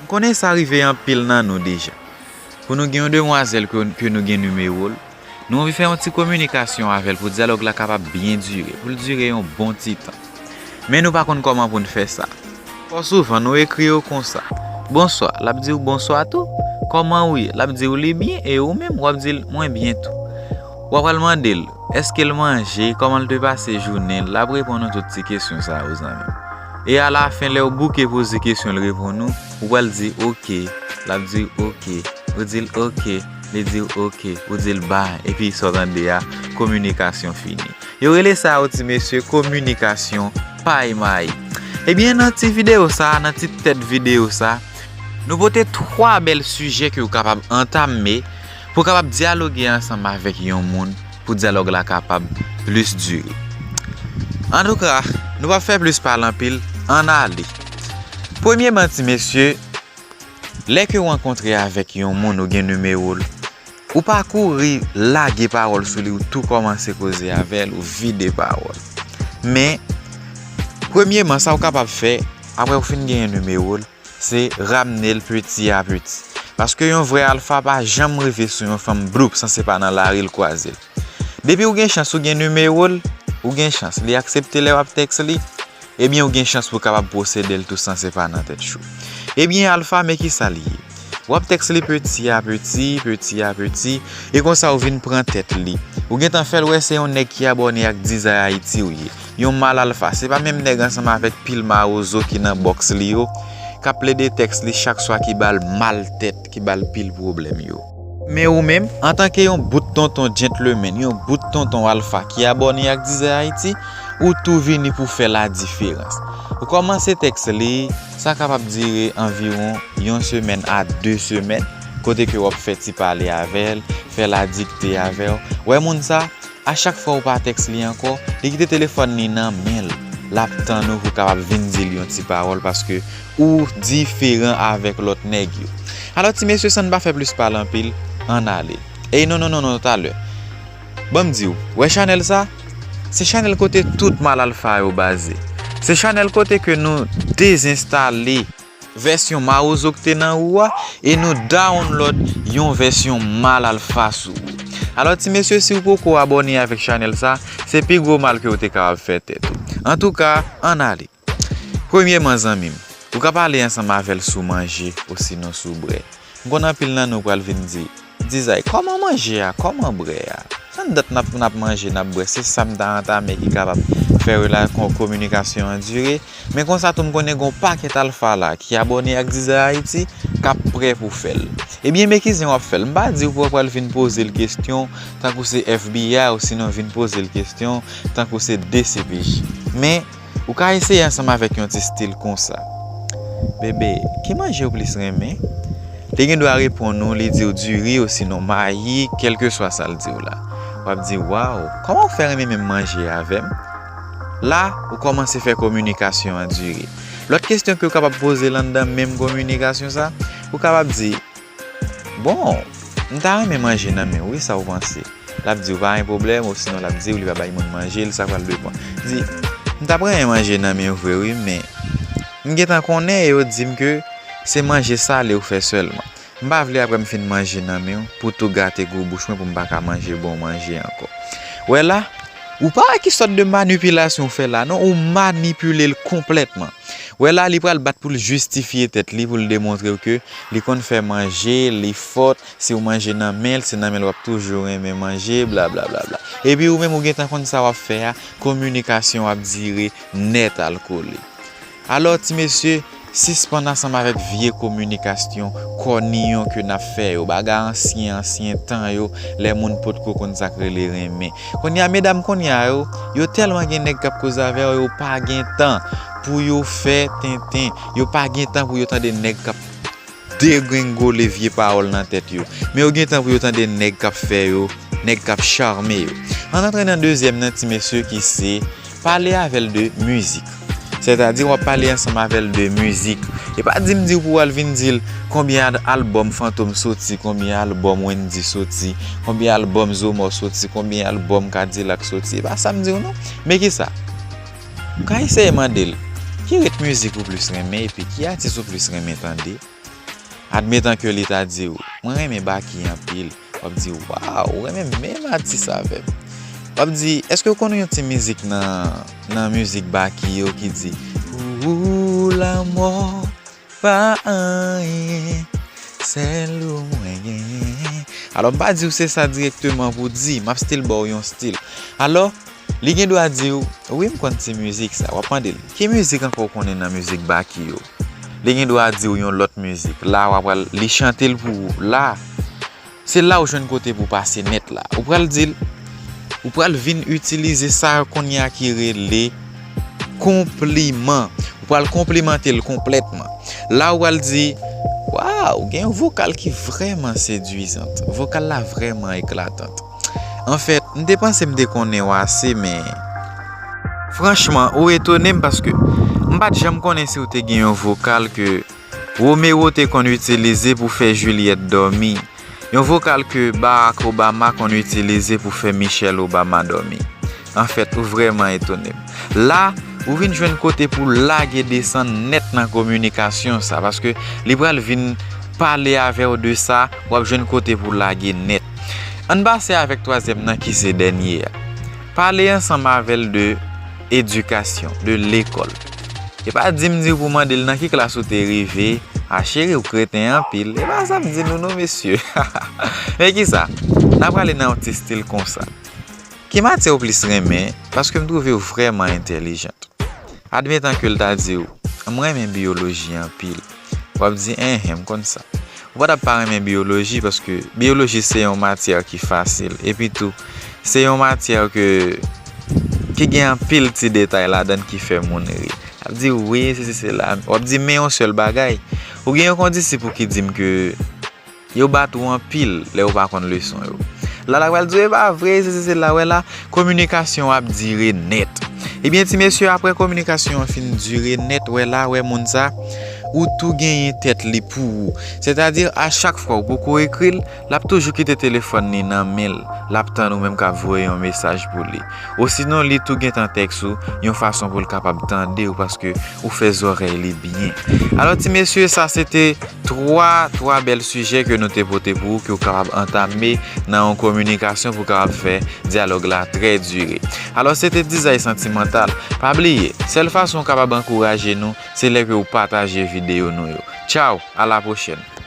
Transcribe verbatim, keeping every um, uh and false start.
M konnen sa rive anpil nan nou deja. Pou nou gen yon demwazèl ke, ke nou gen nimewo l, nou anvi fè yon ti kominikasyon avè l pou dyalòg la kapab byen dire, pou l dire yon bon ti tan. Men nou pa konn kòman pou n fè sa. Twò souvan, nou ekri yo konsa: "Bonswa," l ap di w bonswa tou. "Kòman ou ye?" L ap di w li byen, e ou menm, w ap di l mwen byen tou. W ap al mande l èske l manje, kòman l te pase jounen l, l ap reponn ou tout ti kesyon sa yo, zanmi m. E alafen, lè w bouke poze kesyon, l reponn ou, ou pral di oke, l ap di oke, ou di l oke, li di w oke, ou di l bay, epi sa w tande a, kominikasyon fini. Yo rele sa yo, ti mesye, kominikasyon pay mayi. Ebyen, nan ti videyo sa, nan ti tèt videyo sa, nou pote twa bèl sijè ke w kapab antame pou w kapab dyaloge ansanm avèk yon moun pou dyalòg la kapab plis dire. Antouka, nou p ap fè plis pale anpil, ann ale. Premyeman, ti mesye, lè ke w rankontre avèk yon moun, ou gen nimewo l, ou pa kouri lage pawòl sou li, ou tou kòmanse koze avè l, ou vide pawòl. Men, premyeman, sa w kapab fè, apre w fin genyen nimewo l, se ramne l peti a peti. Paske yon vrè alfa pa janm rive sou yon fanm bloup san se pa nan lari l kwaze l. Depi w gen chans ou gen nimewo l, ou gen chans li aksepte lè w ap tèks li, ebyen ou gen chans pou w kapab posede l tou san se pa nan tèt cho. Ebyen alfa, men kisa l ye? W ap tèks li peti a peti, peti a peti, e konsa w vin pran tèt li. Ou gentan fè l wè se yon nèg ki abòne ak Dizay Ayiti w ye. Yon mal alfa, se pa menm nèg ansanm avèk pil mawozo ki nan bòks li yo, k ap plede tèks li chak swa ki ba l mal tèt, ki ba l pil pwoblèm yo. Men ou menm, antanke yon bout tonton gentleman, yon bout tonton alfa ki abòne ak Dizay Ayiti, ou tou vini pou fè ladiferans. Ou kòmanse tèks li, sa kapab dire anviwon yon semèn a de semèn, kote ke w ap fè ti pale avè l, fè ladikte avè w. Wè moun sa, a chak fwa ou pa tèks li ankò, li kite telefòn li nan men l. L ap tann ou pou w kapab vin di l yon ti pawòl paske ou diferan avèk lòt nèg yo. Alò, ti mesye, san n pa fè plis pale anpil, ann ale. Ey, non, non, non, non, talè. Ban m di w, wè chanèl sa? Se chanèl kote tout mal alfa yo baze. Se chanèl kote ke nou dezenstale vèsyon mawozo k te nan ou a, e nou download yon vèsyon mal alfa sou ou. Alò, ti mesye, si w poko abòne avèk chanèl sa, se pi gwo mal ke w te kapab fè tèt ou. Antouka, ann ale. Premyeman, zanmi m, ou ka pale ansanm avè l sou manje osinon sou bwè. M konn anpil nan nou pral vin di, Dizay, kòman manje a? Kòman bwè a? Tann dat n ap, n ap manje, n ap bwè, se sa m ta antame ki kapab fè rela-, kon-, kominikasyon an dire. Men konsa tou, m konnen gen yon pakèt alfa la ki abòne ak Dizay Ayiti, k ap prè pou fè l. Ebyen, men kijan w ap fè l. M pa di w pou w pral vin poze l kesyon tankou se F B I osinon vin poze l kesyon tankou se D C P J. Men, ou ka eseye ansanm avèk yon ti stil konsa. Bebe, ki manje w plis renmen? Li gen dwa reponn ou, li di w diri osinon mayi, kèlkeswa sa l di w la. W ap di, waw, kòman w fè renmen menm manje avè m? La, ou kòmanse fè kominikasyon an dire. Lòt kesyon ke w kapab poze l anndan menm kominikasyon sa, ou kapab di, bon, m ta renmen manje nan men w, wi, sa w panse? L ap di w pa gen pwoblèm, osinon l ap di w li pa bay moun manje, l sa pral depann. Di, m t ap renmen manje nan men w vre wi, men m gentan konnen e yo di m ke se manje sale w fè sèlman. M pa vle apre m fin manje nan men w, pou tou gate gou bouch mwen pou m pa ka manje bon manje ankò. Wè la, ou pa wè ki sòt de manipilasyon w fè la, non, ou manipile l konplètman. Wè la, li pral bat pou l jistifye tèt li, pou l demontre w ke li konn fè manje, li fòt, si w manje nan men l, se nan men l w ap toujou renmen manje, bla, bla, bla, bla. Epi ou menm ou gentan konn sa w ap fè a, kominikasyon w ap dire nèt al kole. Alò, ti mesye, sispann ansanm avèk vye kominikasyon kòniyon ke n ap fè yo, bagay ansyen, ansyen tan yo, lè moun potko konn sa k rele renmen. Kounye a, medam kounye a yo, yo tèlman gen nèg k ap koze avè yo, yo pa gen tan pou yo fè tenten. Yo pa gen tan pou yo tande nèg k ap degrengole vye pawòl nan tèt yo. Men yo gen tan pou yo tande nèg k ap fè yo, nèg k ap chame yo. Ann antre nan dezyèm nan, ti mesye, ki se pale avè l de mizik. Sètadi, w ap pale ansanm avè l de mizik. E pa di m di w pou w al vin di l konbyen al-, albòm Fantom soti, konbyen albòm Wendy soti, konbyen albòm Zomò soti, konbyen albòm Kadilak soti. E pa sa m di w non. Men kisa? Ou ka eseye mande l, ki rit mizik ou plis renmen epi ki atis ou plis renmen tande? Admetan ke li ta di w, "Mwen renmen Baky anpil." W ap di, "Waw, ou renmen menm atis avè m." W ap di, "Èske w konn yon ti mizik nan, nan mizik Baky yo ki di, 'Pou ou lanmò pa anyen, sèl ou mwen genyen'?" Alò, m pa di w se sa dirèkteman pou di, m ap still ba w yon stil. Alò, li gen dwa di w, "Wi, m konn ti mizik sa." W ap mande l, "Ki mizik ankò w konnen nan mizik Baky yo?" Li gen dwa di w yon lòt mizik. La, w ap pral, li chante l pou ou. La, se la w jwenn kote pou pase nèt la. Ou pral di l, ou pral vin itilize sa kounye a ki rele konpliman. Ou pral konplimante l konplètman. La, ou pral di, "Waw, gen yon vokal ki vrèman sedwizant. Vokal la vrèman eklatant." Anfèt, m te panse m te konnen w ase, men franchman, ou etone m paske m pa t janm konnen si w te gen yon vokal ke Romero te konn itilize pou fè Juliette dòmi, yon vokal ke Barack Obama konn itilize pou fè Michelle Obama dòmi. Anfèt, ou vrèman etone m. La, ou vin jwenn kote pou lage desann nèt nan kominikasyon sa, paske li pral vin pale avè w de sa, w ap jwenn kote pou lage nèt. Ann pase avèk twazyèm nan ki se dènye a. Pale ansanm avè l de edikasyon, de lekòl. E pa di m di w pou mande l nan ki klas ou te rive. A cheri, ou kreten anpil. E pa sa m di nou non, mesye. Men kisa? N a prale nan yon ti stil konsa. Ki matyè ou plis renmen? Paske m twouve w vrèman entèlijant. Admetan ke l ta di w, "M renmen biyoloji anpil." W ap di, "Enhen, m konn sa." Ou pa t ap pa renmen biyoloji paske biyoloji se yon matyè ki fasil. Epi tou, se yon matyè ke, ki gen anpil ti detay ladan l ki fè moun ri. L ap di, "Wi, se, se, se la." W ap di, "Men yon sèl bagay. Ou gen yon kondisip ou ki di m ke yo bat ou anpil lè ou pa konn leson yo." La, l ap pral di w, "E pa vre, se, se, se la, wè la, kominikasyon ap dire nèt." Ebyen, ti mesye, apre kominikasyon an fin dire nèt, wè la, wè moun sa, ou tou genyen tèt li pou ou. Sètadi, a chak fwa ou poko ekri l, l ap toujou kite telefòn li nan men l. L ap tann ou menm k ap voye yon mesaj pou li. Osinon, li tou gentan tèks ou, yon fason pou l kapab tande w, paske ou fè zòrèy li byen. Alò, ti mesye, sa se te twa, twa bèl sijè ke nou te pote pou ou, ke w kapab antame nan yon kominikasyon pou w kapab fè dyalòg la trè dire. Alò, se te Dizay Santimantal. Pa bliye, sèl fason w kapab ankouraje nou, se lè ke w pataje videyo nou yo. Tchaw, a la pwochèn.